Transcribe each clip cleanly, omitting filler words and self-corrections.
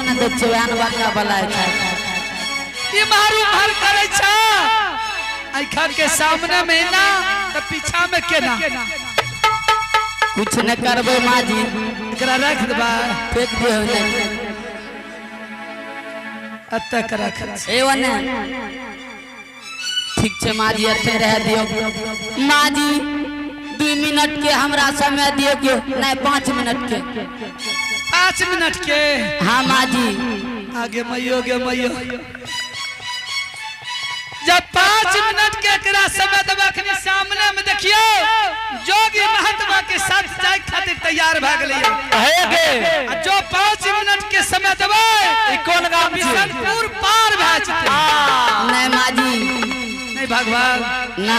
ने दै छियै, वएह ने बड़का बला छै। इम्हर उम्हर करै छ, आँखा के सामने में ना त पीछा में केना? कुछ न करबै माँ जी। एकरा रख देबा? फेंक दियौ ने। अतक रख। ए ओने ठीक छै माँ जी, एते रह दियौ। माँ जी, 2 मिनट के हमरा समय दियौ के नहीं, 5 मिनट के। 5 मिनट के? हाँ माँ जी। आगे मैयो गे मैयो, जब 5 मिनट के एकरा समय देबा, अखनी सामने में देखियो, जोगी महात्मा के साथ जाय खातिर तैयार भए गेलै। हे गे। आ जो 5 मिनट के समय देबै, ई कोन गाम छी? बिशनपुर पार भए जेतै। नहीं माँ जी। नहीं भगवान? ना।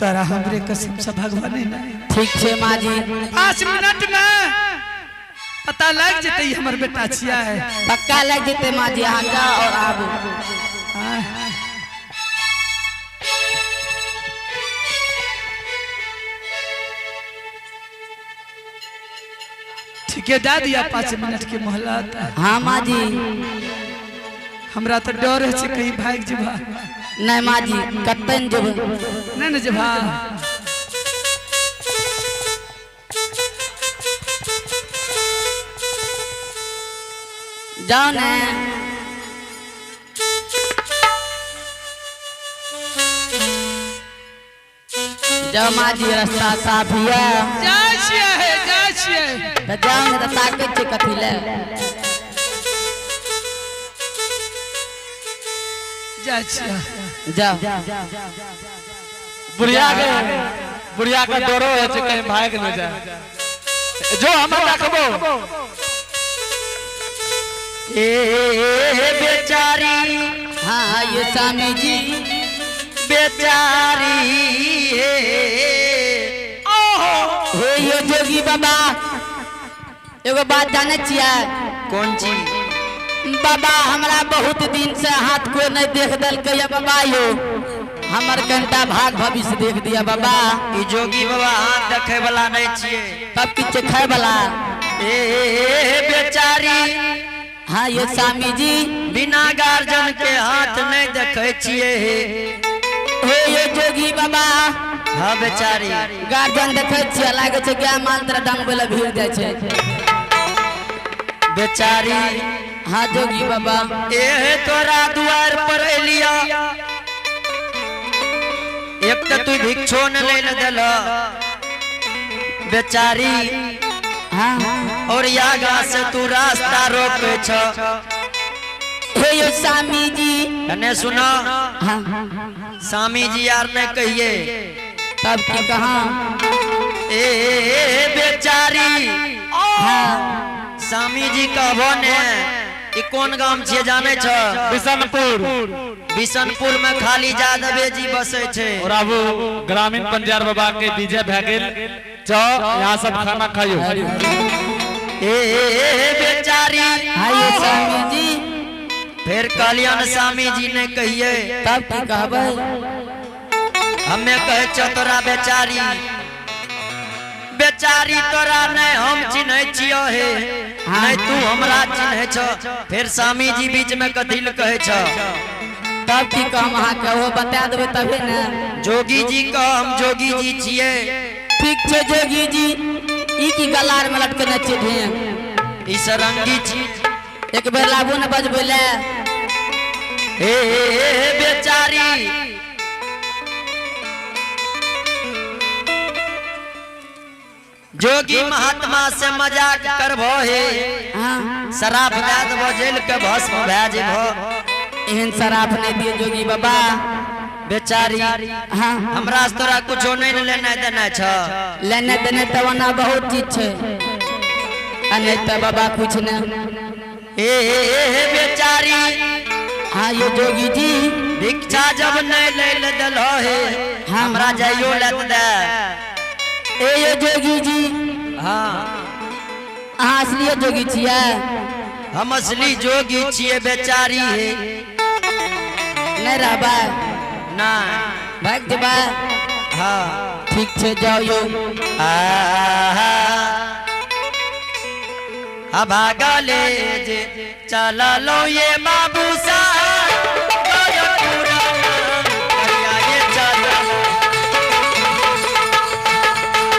तोरा हमरे कसम से भगवान नहीं। ठीक छै माँ जी। 5 मिनट में पता लग जेतै ई हमर बेटा छियै। पक्का लग जेतै माँ जी, अहाँ जाओ और आबू। आय। ठीक है, दे दिया 5 मिनट के मोहलत। हाँ माँ जी। हमरा तो डर है छै कहीं भागि जेबा। नहीं माँ जी, कत्ते ने जेबै। नहीं ने जेबा? जाओ ने। जाओ माँ जी, रास्ता साफ हिया। जाइ छियै हे, जाइ छियै। तऽ जाओ ने, तऽ ताकै छियै कथी लए? जाइ छियै। जाओ। बुढ़िया के डरो होइ छै कहीं भागि न जाए। जो हम देखबो। ए बेचारी। हाँ ये स्वामी जी। बेचारी। हे यो जोगी बाबा, एगो बात जानै छियै? कोन चीज? बाबा, हमरा बहुत दिन से हाथ को नहीं देख देलकै या बाबा यो, हमर कनिटा भाग भविष्य देख दिया बाबा। ई जोगी बाबा हाथ देखे वाला नहीं छियै। तब किछु खाय वाला? ए बेचारी। हाँ ये स्वामी जी। बिना गार्जियन के हाथ नहीं देखे छियै। हे ये जोगी बाबा। हाँ बेचारी। गार्जियन देखै छियै, लागै छै गाय माल तरह डंगबै लए भीड़ जाइ छै। बेचारी। हाँ जोगी बाबा। एहे तोरा दुआर पर एलिया, एक तऽ तू भिक्षो न ले देल बेचारी। हाँ। और आगा से तू रास्ता रोके छ। हे यो स्वामी जी। कने सुनो। हाँ। स्वामी जी यार ने कहिए। तब की कहा? ए बेचारी। हाँ। स्वामी जी कहबो ने, ई कोन गाम छियै जानै छ? बिशनपुर। बिशनपुर में खाली जादवे जी बसै छै। और आबू ग्रामीण पंजार बाबा के विजय भए गेल। जाओ, यहाँ सब खाना खाइयो। ए बेचारी। हाँ ये स्वामी जी। फिर कहलियन स्वामी जी ने कहिए। तब की कहबै? हमे कहे छौ तोरा बेचारी, बेचारी तोरा नहीं हम चिन्है छियो हे, नहीं तू हमरा चिन्है छ, फिर स्वामी जी बीच में कथी लए कहै छ? तब की कहम अहाँके, ओहो बता देबै तबे ने। जोगी जी कह, हम जोगी जी छियै। ठीक छै जोगी जी। ई की गलार में लटकेने छियै ढेंग? ई सरंगी छी। एक बेर लाबू ने बजबै ले। हे बेचारी। जोगी महात्मा से मजाक करबो हे, शराब दए देबो, जेल के भस्म भए जेबो। एहन शराब नहीं दिए जोगी बाबा। बेचारी। हाँ। हमरा से तोरा कुछो नहीं ने लेना देना छ। लेने देने तऽ ओना बहुत चीज छै, आ नहीं तऽ बाबा कुछ ने। ए बेचारी। हाँ ये जोगी जी। भिक्षा जब नहीं ले ले देलो हे, हमरा जाइयो लत दे। ए ये जोगी जी। हाँ। अहाँ असली जोगी छियै? हम असली जोगी छियै बेचारी हे। नहीं रहबै? ना। भागि जेबै? हाँ। ठीक छै, जाउ यौ। आहा अभागले जे चललो ये बाबू साहब गोरखपुरा करिया ये चललो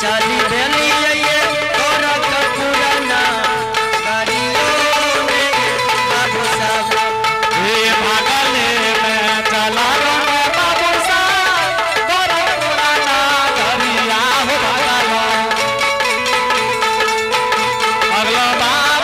चली भेली ये गोरखपुरा करियो रे बाबू साहब। हे भागले में चला रो बाबू साहब गोरखपुरा नगरिया हो भागलो। अगला बार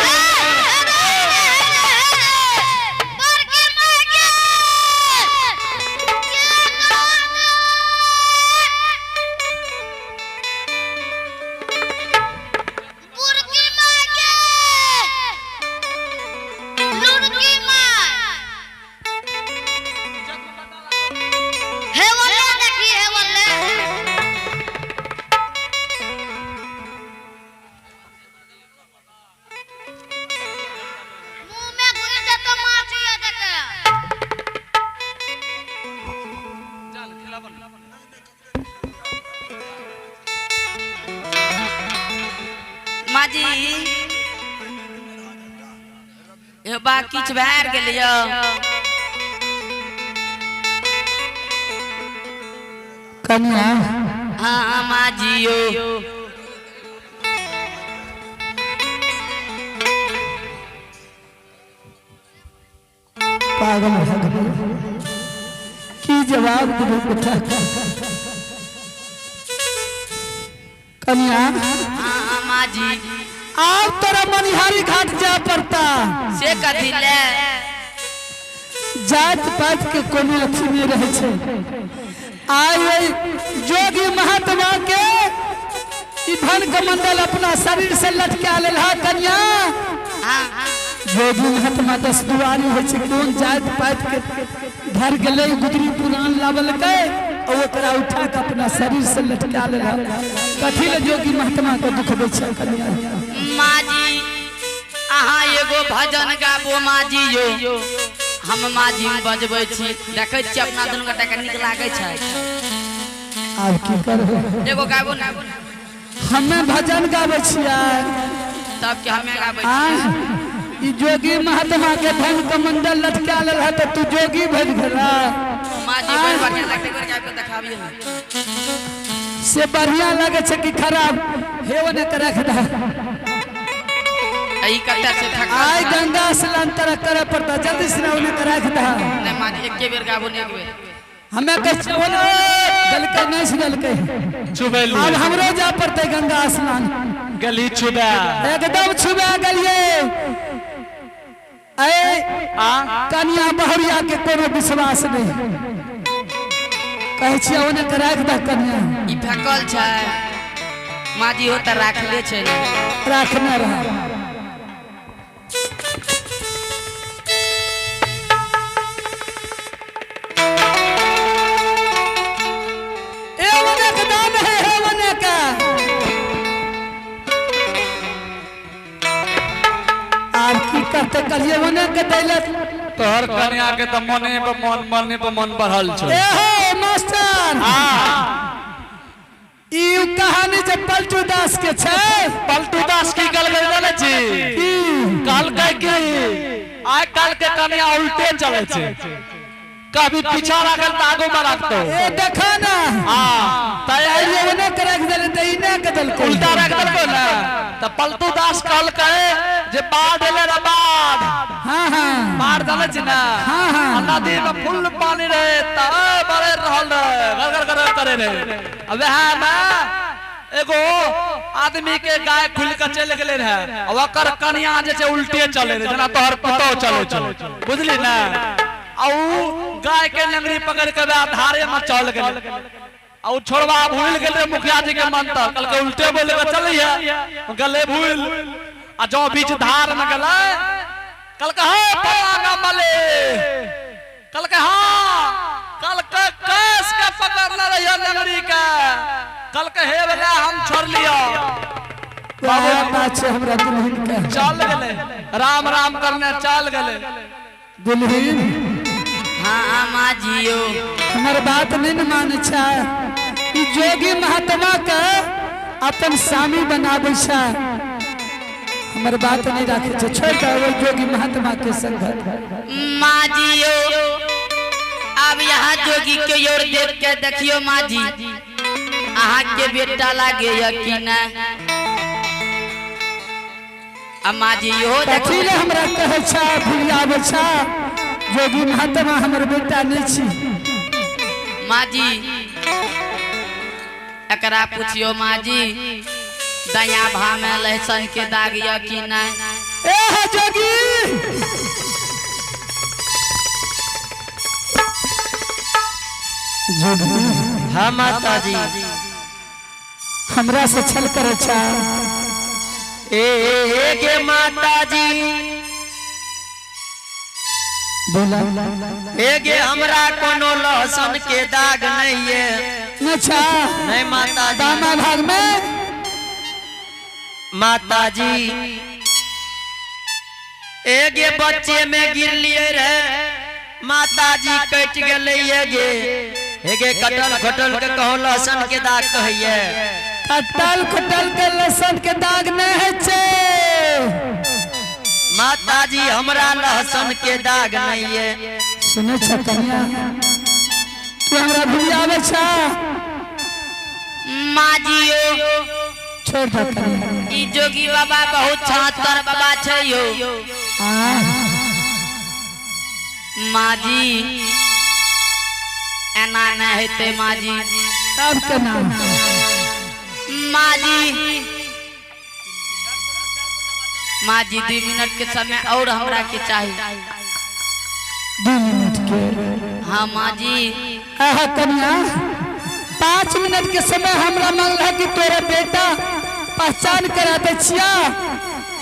मुंह में घुस जेतो माछी देखे। माँ जी यो बा किछु भए गेलै यौ। कन्या। हाँ माँ जी यो। पागल भऽ गेलै, की जवाब देबै बेटा? कन्या। हाँ माँ जी। आब तोरा मनिहारी घाट जाय पड़ता। से कथी ले? जात पात के कोनो अथी नहीं रहे छै। आइ ओहि जोगी महात्मा के ई धन कमंडल अपना शरीर से लटका लेल हा कन्या। हाँ। जोगी महात्मा 10 दुआरी होइ छै, कोन जात पात के धर गेलै, गुदरी पुरान लाबलकै और ओकरा उठा के अपना शरीर से लटका लेल हा। कथी ले जोगी महात्मा के दुख दै छै कन्या? माँ जी अहाँ एगो भजन गाबो माँ जी यो, हम माँ जी बजबै छी, देखै छी अपना दुनू गोटा के नीक लागै छै। आब की करबै? एगो गाबो ने। हमे भजन गाबै छियै? तब के हमे गाबै आ छी। ई जोगी महात्मा के धन कमंडल लटका लेल है तऽ तू जोगी भरि गेला? माँ जी बड़ बढ़िया लगतै, एक बेर गाबि के देखाबियौ ने। से बढ़िया लगे छै कि खराब? हे ओने के रख दे। ई कते छै थकल? आइ गंगा स्नान तरह करे पड़ता, जल्दी से ओने के रख दे। नहि माँ जी, एके बेर गाबो ने, एक बेर। हमे कहै छियै ओने देलकै, नहि सुनलकै। चुबेलू। आब हमरो जाय पड़तै गंगा स्नान। गली छुबे। एकदम छुबा गेलियै। ऐ आ कनिया बहुरिया के कोनो विश्वास नहीं। कहै छियै ओने के राखि दे कनिया। ई फेकल छै माँ जी, हो तऽ राखले छै ने। राखने रह। ए ओने के दान है, हे ओने के। आब की करते? कहिए ओने के दैले। तोहर कन्या के तऽ मने पर मन, मने पर मन बढ़ल छौ। ए हो मास्टर, ई कहानी जे पलटू दास के छै। पलटू दास की कहलकै जानै छी? की? कहलकै कि आइ काल्हि के कन्या उल्टे चलै छै, कभी पीछा राखल तऽ आगू में राखतौ। ए देखा ना। हाँ तऽ अरे ओने के राखि देले तऽ ई ने के देलकै। उल्टा राख देलको ने, तऽ पलटू दास कहलकै जे बाढ़ एलै रे बाढ़। हाँ हाँ। बाढ़ जानै छी ने? हाँ, हाँ। आ नदी में फुल पानी रहे तऽ बड़े रहल रहे, गड़ गड़ गड़ करे रहे। आ वएह में एगो आदमी के गाय खुल के चलि गेलै रहे आ ओकर कनिया जे छै उल्टे चले रहे, जेना तोहर पुतोह चले छौ, बुझली ने? आ उ गाय के लंगड़ी पकड़ के वएह धारे में चल गेलै आ उ छोड़वा भूल गेलै मुखिया जी के मंत्र। कहलकै उल्टे बोले के चली है, गले भूल आ जो बीच धार में गेलै, कहलकै हे पलांगा मले, कहलकै हाँ, कहलकै कैस के पकड़ले रहियो लंगड़ी के, कहलकै हे वाला हम छोड़ लियो। वएह बात छै हमरा दुल्हन के। चल गेलै, राम राम करने चल गेलै। दुल्हन। हाँ माँ जी यो। हमर बात नहीं न मानै छै। ई जोगी महात्मा के अपन स्वामी बनाबै छै। हमर बात नहीं राखे छे, छोड़ दे ओहि जोगी महात्मा के संगत। माँ जी यो, अब यहाँ जोगी के ओर देख के देखियो माँ जी, अहाँ के बेटा लागे या कि ना? अब माँ जी यो देखो। कथी ले हमरा कहै छा भुलियाबै छा? जोगी महात्मा हमर बेटा नहीं छी। माँ जी, एकरा पूछियो माँ जी, दया भा में लहसुन के दाग या कि ना? ए हे जोगी, जोगी। हाँ माता जी। हमरा से छल करे छा? ए ए गे माता जी। बोला। ए गे, हमरा कोनो लहसुन के दाग नहीं है। न छा? नहीं माता जी। दामा भाग में? माता जी, एगे बच्चे में गिर लिए रहे माता जी, कट गेलै। एगे एगे कटल खटल के कहो लहसुन के दाग कहिए। कटल खटल के लहसुन के दाग नहीं है छे। माता जी, हमरा लहसुन के दाग नहीं है। सुने छ कन्या, तू हमरा भुलियाबै छा? माँ जी यो, छोड़ दे कन्या। ई जोगी बाबा बहुत छातर बाबा छै यो। आ। माँ जी, एना नहि हेतै माँ जी। तब केना? माँ जी, माँ जी, 2 मिनट के समय और हमरा के चाही। 2 मिनट के? हाँ माँ जी। आहा कन्या, 5 मिनट के समय हमरा मांगल कि तोरे बेटा पहचान करा दे छिया,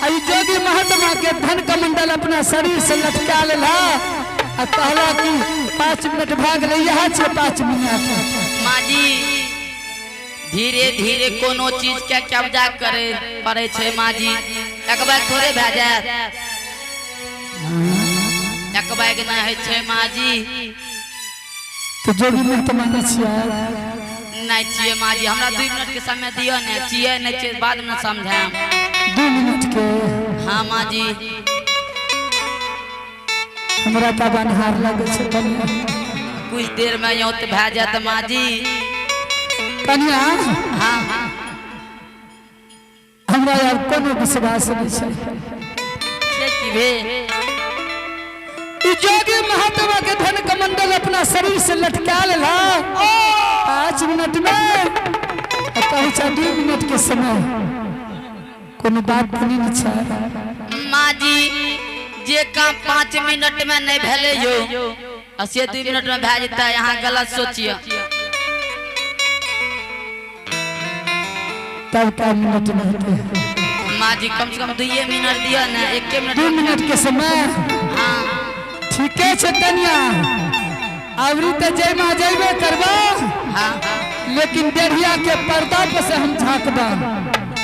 आ ई जोगी महात्मा के धन कमंडल अपना शरीर से लटका लेला आ कहला कि 5 मिनट भाग ले। यहाँ छे 5 मिनट। माँ जी, धीरे धीरे कोनो चीज के कब्जा करे पड़े छै माँ जी। एक बार थोड़े भए जायत, एक बैग नहि होइ छै माँ जी। तो जोगी महात्मा नहीं छिया? नहि छियै माँ जी। हमरा 2 मिनट के समय दिअ ने। छियै नहि छियै, बाद में समझायब। 2 मिनट के? हाँ माँ जी। हमरा तऽ अन्हार लगे छै कन्या। कुछ देर में यौ तऽ भए जायत माँ जी। कन्या। हाँ। हमरा यार कोनो विश्वास नहीं छै। से की भेल? ई जोगी महात्मा के धन कमंडल अपना शरीर से लटका लेला 5 मिनट में आ कहै छै 2 मिनट के समय। कोनो बात नहीं ने छै। माँ जी, जे काम 5 मिनट में नहीं भेले यो, आ से 2 मिनट में भए जेतै, यहाँ गलत सोचिए। तब का मिनट में हेतै? माँ जी, कम से कम 2 मिनट दिअ ने, एके मिनट। 2 मिनट के समय? हाँ। ठीके छै कन्या, अबरी तऽ जयमा जयबे करबा, हाँ। लेकिन डेढ़िया के पर्दा पर से हम झाँकबा।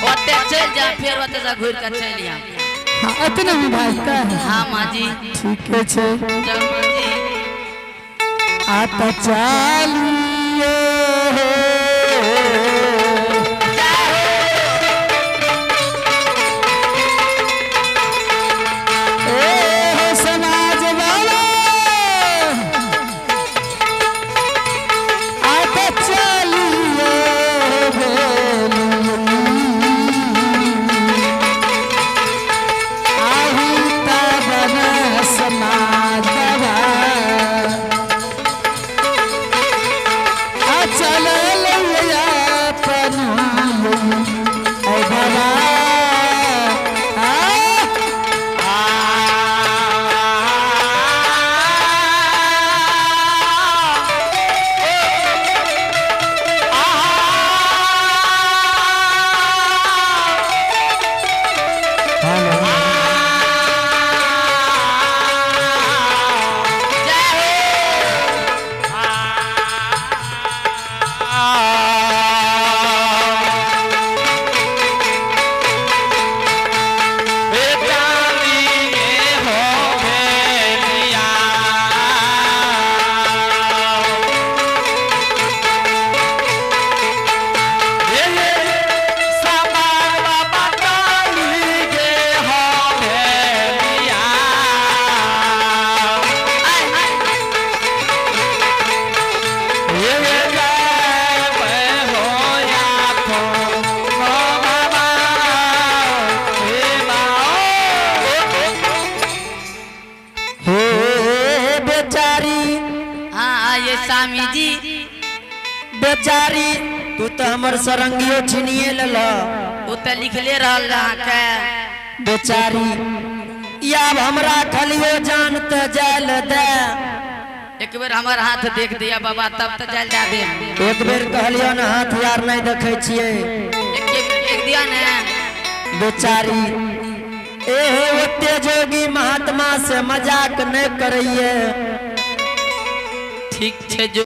ओते चलि जा, फेर ओते से घुरि के चलि आ। हाँ, एतने में भाजता है। हाँ माँ जी। ठीके छै। चल माँ जी। आता चालिए। ए समाज वाला, आता चलिए बोलिए। आहू तबन समाज। चलिए। स्वामी जी। बेचारी, तू तो हमर सरंगियो छिनिए लेल। ओ तऽ लिखले रहल अहाँके। बेचारी, आब हमरा खलियो जान त जायल दे। एक बेर हमर हाथ देख दिया बाबा, तब तऽ जायल दे दे। एक बेर कहलियो ने, हाथ यार नहीं देखे छियै। एक एक देख दिया ने। बेचारी, एहे ओते जोगी महात्मा से मजाक नहीं करैये। ठीक छै जो।